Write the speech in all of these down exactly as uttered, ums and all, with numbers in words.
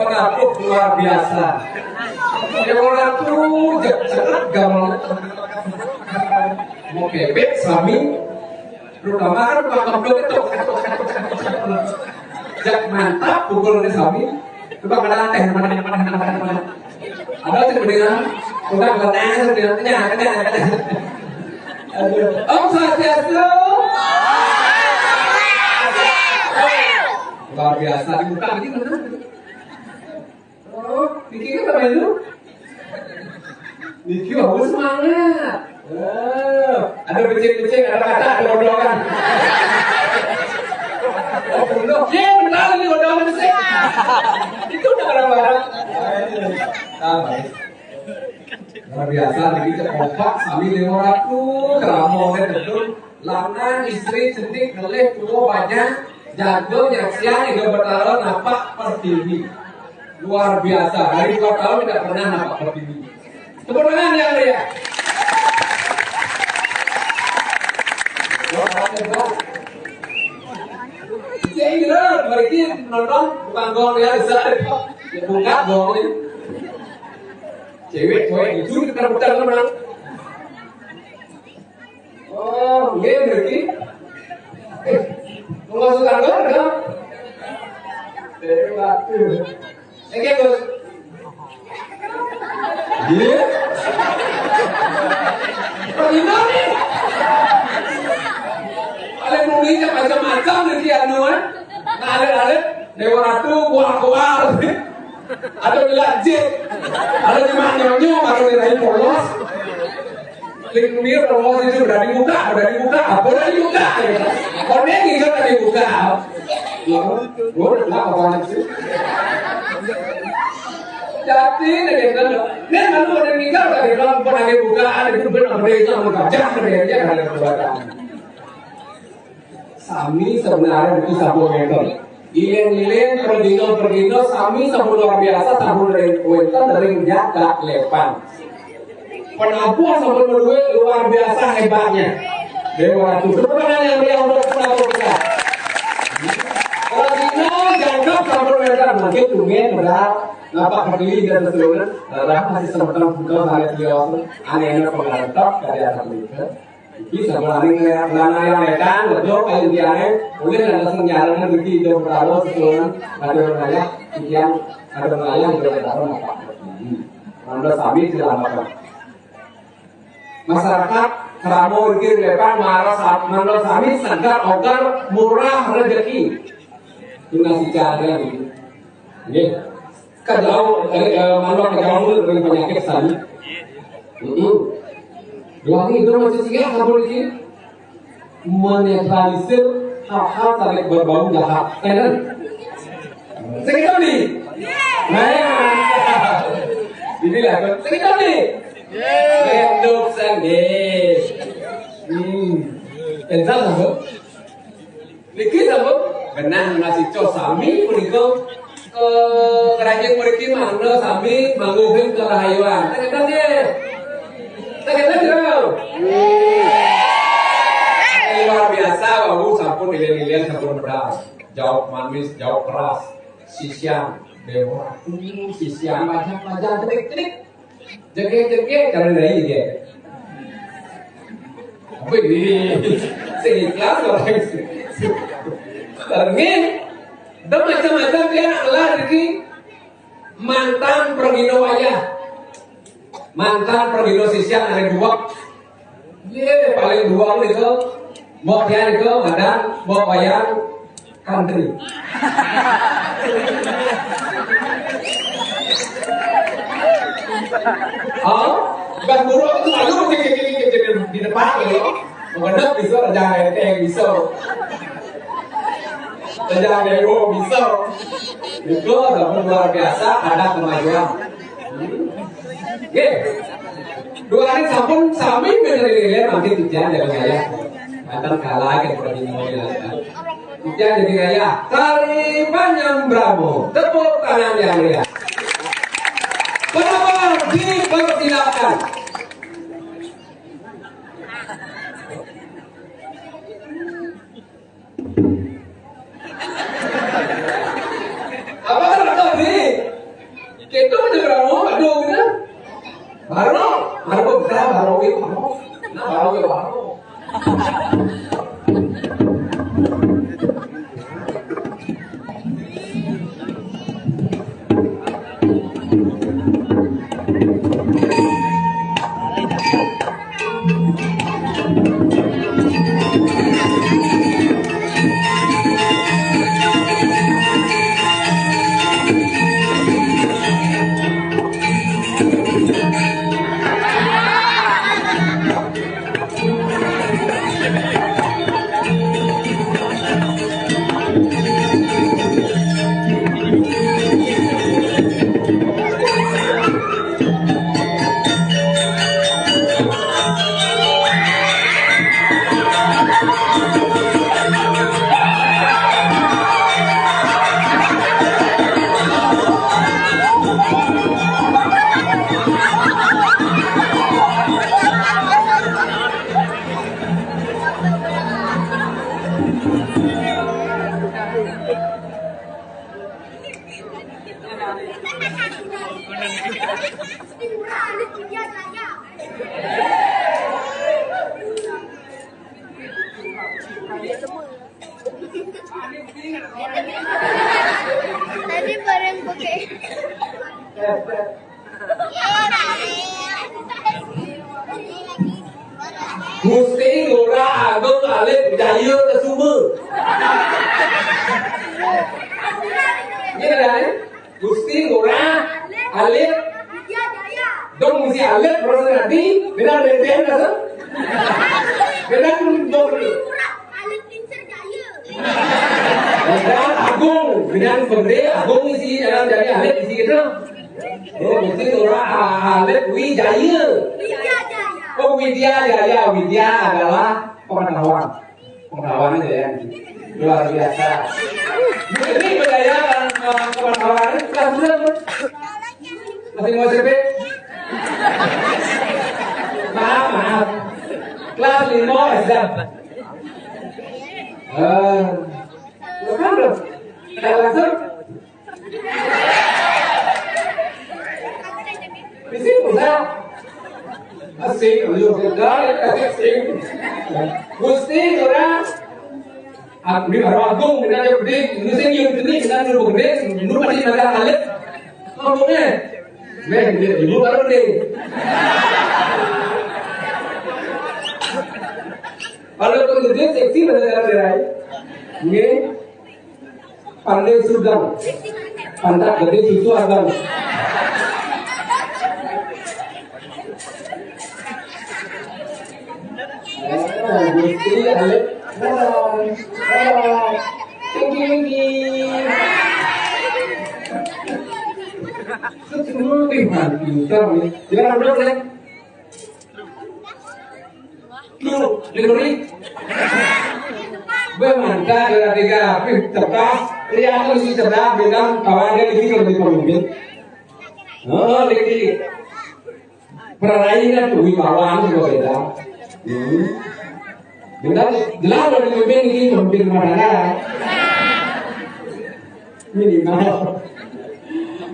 Penabuh luar biasa. Ya, orang tuh cekak gampang. Mau kebek sami, terutama kan tukang kebek itu. Jak mantap pukulnya sami. Coba kada teh, mana, mana, mana, mana, mana. Ada sih kedengaran, udah kedengaran, kedengaran, kedengaran, kedengaran. Aduh. Om Swastiastu. Luar biasa, dibuka lagi mana? Oh, niki kan apa itu? Niki bagus semangat. Oh, ada becek-becek, ada kata, ada bodohan. Oh, bodoh. Ye, benar ini bodohan becek. Itu udah barang-barang. Ah, baik. Luar biasa, niki cek kompak, sami lima ratus, keramo, kan, betul. Lanang, istri, cenik, ngelih, tua, banyak, jago, nyaksian, Ida Betara, napak pertiwi. Luar biasa, dari dua tahun tidak pernah napak pertiwi. Tepuk tangan yang meriah. Wah, hebat. Saya kira, mereka nonton, bukan gol ya, bisa. Ya, buka gol ini. Cewek, cewek, itu kita putar menang. Oh, nggih, mriki. Eh, mau masuk kantor, ya? Eh, waduh. Oke, Gus. Iya. Perginan nih. Ada mulainya macam-macam nih, si anu, eh. Nah, ada, ada. Dewa Ratu, kual-kual. Ada di lajik. Ada di mana nyonyo, ada di lain polos. Klik mir, polos itu berani buka, berani buka, berani buka. Konek itu berani buka. Gua udah kenapa banget sih? Jadi, ini kan, ini kan lu udah meninggal, kan? Kalau pun ada bukaan, itu benar, benar, itu mau gajah, benar, dia ada kekuatan. Sami sebenarnya itu sampun ngenten. Iling-iling, pergino-pergino, sami sampun luar biasa, sampun ring, wenten ring jagat lepan. Penabuh sampun berduit luar biasa hebatnya. Dewa Ratu, tepuk tangan yang meriah untuk penabuh kita. Pergino, jangkep sampun wenten, mungkin tungguin udah ngapa peduli dan sesuatu. Rara masih sementara buka sampai tios, aneh-aneh pengaretok, kada ada pemikiran. Bisa berani ngeliat mana yang lekan, betul, kayak dia, eh, boleh ada senjaran rezeki itu bertaruh sesuatu, ada wilayah, yang ada wilayah itu bertaruh apa? Hmm. Mangda sami selamat. Masyarakat Keramo iki lepan marah sa-, mangda sami segar, ogar, murah rezeki. Itu nasi jaga gitu. Nggih. Kejauh, eh, eh, mangda kejauh dari penyakit sami. Heeh. Dua hari itu masih sih ya, kabur iki. Menetralisir hal-hal tarik berbau jahat. Tenan. Segitu nih. Nah, ya. Inilah, segitu nih. Bentuk sendiri. Hmm. Tentang apa? Niki sampun genah ngasih cos sami punika, eh, kerajaan mriki mangda sami mangguhin kerahayuan. Tegetan nggih. Tegetan jero. Luar biasa, wau sampun ilir-ilir sampun beras. Jawab manis, jawab keras. Sisian, dewa, sisian, pajak-pajak, cedik-cedik. Jegek-jegek, kalau dari jegek. Apa ini? Sing ikhlas orang. Terus, dan macam-macam dia anak lah rezeki. Mantan pergino wayah. Mantan pergino sisian ada dua. Ye, paling dua itu. Mau dia itu, ada, mau bayar, country. Oh, bas buruk itu lalu di, di, di, di, di depan gitu. Mengenai bisa, raja yang bisa. Raja yang bisa. Itu luar biasa, ada kemajuan. Oke. Dua hari sampun sami menilai nanti hujan dari saya. Akan kalah ke pertandingan. Hujan jadi gaya. Tari Panjang Bramo. Tepuk tangan yang meriah. Penonton dipersilakan. Apa kan ada di? Kita punya Bramo, aduh, gitu. Baru, baru kita, baru itu, baru. Nah, baru itu, baru. Tadi bareng pakai. Gusti Ngurah Agung Alit Jaya Kesuma. Ini kan, Gusti Ngurah Alif. Dong mesti alif, terus nanti, beda dengan dia, kan? Beda dong. Alif, Lincir, Jaya. Beda Agung, beda Pemde, Agung isi, dalam jadi alif isi gitu. Oh, mesti orang Alif Wijaya. Widya Jaya. Oh, Widya Jaya. Widya adalah pengetahuan. Pengetahuan aja ya. Luar biasa. Ini bergaya kan, eh, pengetahuan. Kelas berapa? Masih mau S M P? Maaf, maaf. Kelas lima S D. Eh, lu kan belum? Kelas Bisa, bisa. Asik, lu juga asik. Gusti, orang. Aku di baru agung, kita ada gede, ini sih yang gede, kita dulu gede, dulu masih ada alit. Ngomongnya, nih, gede, ibu baru deh. Kalau aku gede, seksi pada cara gerai. Nggih. Pandai sugang. Pantat gede, susu abang. Oh, Gusti, alit. Tinggi, tinggi. Itu semua lebih mantap, nih. Jangan dulu, nih. Lu, dengerin. Gue mantap, kira tiga, tapi cerdas. Lihat lu si cerdas, bilang kawan dia di sini lebih pemimpin. Oh, dikit. Perainan tuh, wibawaan juga beda. Hmm. Benar, jelas kalau demikian ini hampir mana. Minimal.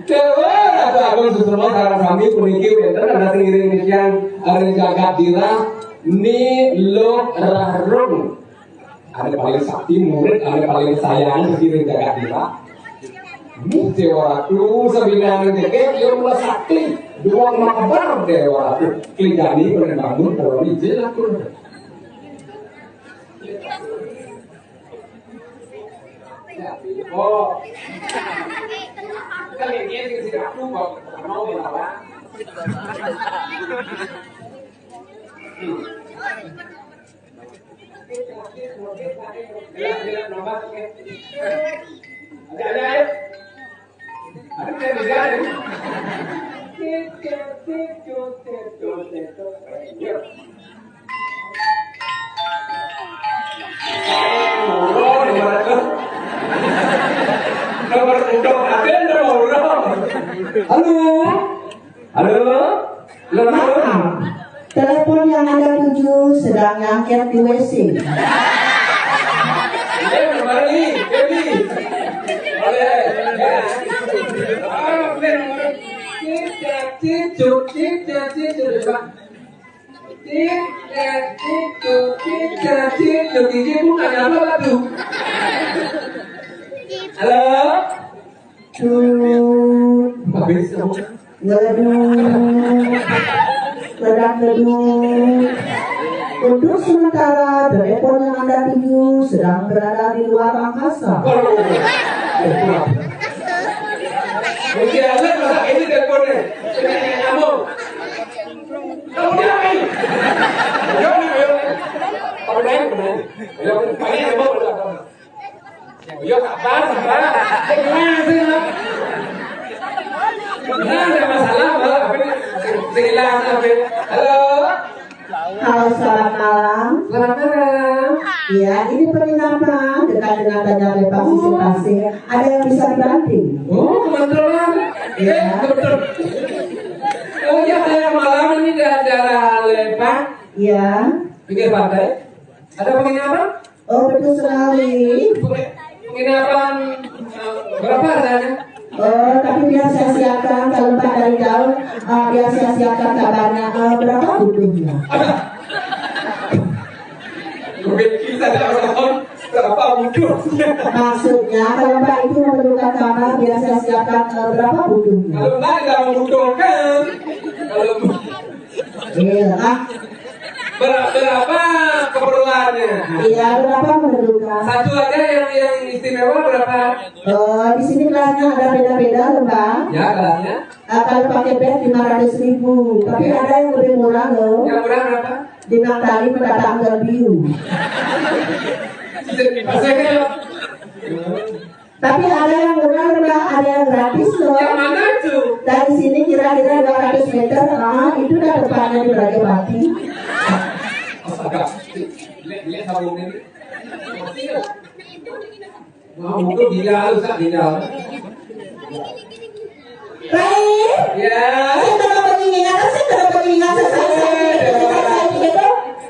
Coba atau abang sesuai saran kami puniki wonten ada seiring yang ada jagat dira ni lo rarung. Ada paling sakti murid, ada paling sayang seiring jagat dira. Ini Dewa Ratu sebenarnya deket dia mulai sakti dua mabar Dewa Ratu. Kejani pada bangun kalau ini jelas tuh. Oh. Kan ini dia sih aku mau mau apa? Hmm. Ada, ada, ada. Ada yang bisa, ada. Nomor urut, nomor urut. Ada nomor urut. Halo. Halo. Halo. Maaf. Telepon yang Anda tuju sedang nyangkir di W C. Ini kembali, Feby. Boleh. Ya. Ah, oke, nomor. Tidak, tidak, tidak, tidak, Pak. Tidak, tidak, tidak, tidak. Ini bukan apa-apa tuh. Halo? Duh. Habis. Ngeleduk. Ledak-leduk. Untuk sementara, telepon yang Anda tuju sedang berada di luar angkasa. Waduh. Oke, Anda masak ini teleponnya. Ini nyambung. Kamu diapain? Ayo, ayo. Kamu naik, kamu naik. Ayo, pakai nyambung, udah. Ya, sabar, sabar. Gimana sih, lo? Benar, ada masalah, Mbak. Apa ini? Sing-, sing hilang, apa ini? Halo? Halo, selamat malam. Selamat malam. Ya, ini penginapan dekat dengan Tanjung Lepak Sisir Pasir. Ada yang bisa dibantu? Oh, kebetulan. Ya. Eh, kebetulan. Oh, ya, saya malam ini dari daerah Lepak. Ya. Pinggir pantai. Ada penginapan? Oh, betul sekali. Penginapan, eh, berapa harganya? Oh, tapi biar saya siapkan, kalau Mbak dari jauh, eh, biar saya siapkan kabarnya, eh, berapa butuhnya? Mungkin kita tidak tahu berapa butuhnya. Maksudnya, kalau Mbak itu memerlukan kamar, biar saya siapkan, eh, berapa butuhnya? Kalau Mbak tidak membutuhkan, kalau Iya, ah. Ber- berapa keperluannya? Iya, berapa menentukan? Satu aja yang yang istimewa berapa? Oh, di sini kelasnya ada beda-beda loh, Bang. Ya, kelasnya. Ah, kalau pakai bed lima ratus ribu, tapi ada yang lebih murah loh. Yang murah berapa? Di Bang Tali mendatangkan view. Maksudnya, Tapi ada yang murah, Bang, ada yang gratis loh. Yang mana itu? Dari sini kira-kira dua ratus meter, ah, itu udah depannya di Brajabatis. Astaga. Lihat, lihat sabun ini. Mau itu dia, lu tak dia. Baik. Ya. Saya kalau mengingat, saya kalau mengingat, saya saya gitu.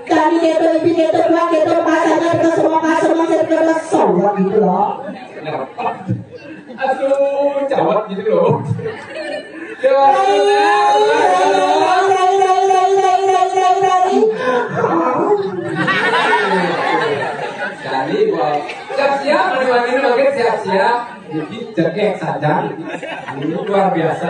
Kami gitu, ibu gitu, dua gitu, pasangnya ke semua pasang, saya ke semua gitu loh. Aduh, cawat gitu loh. Coba. Jadi, wah, siap-siap, makin makin siap-siap. Jadi, cekek saja. Ini luar biasa.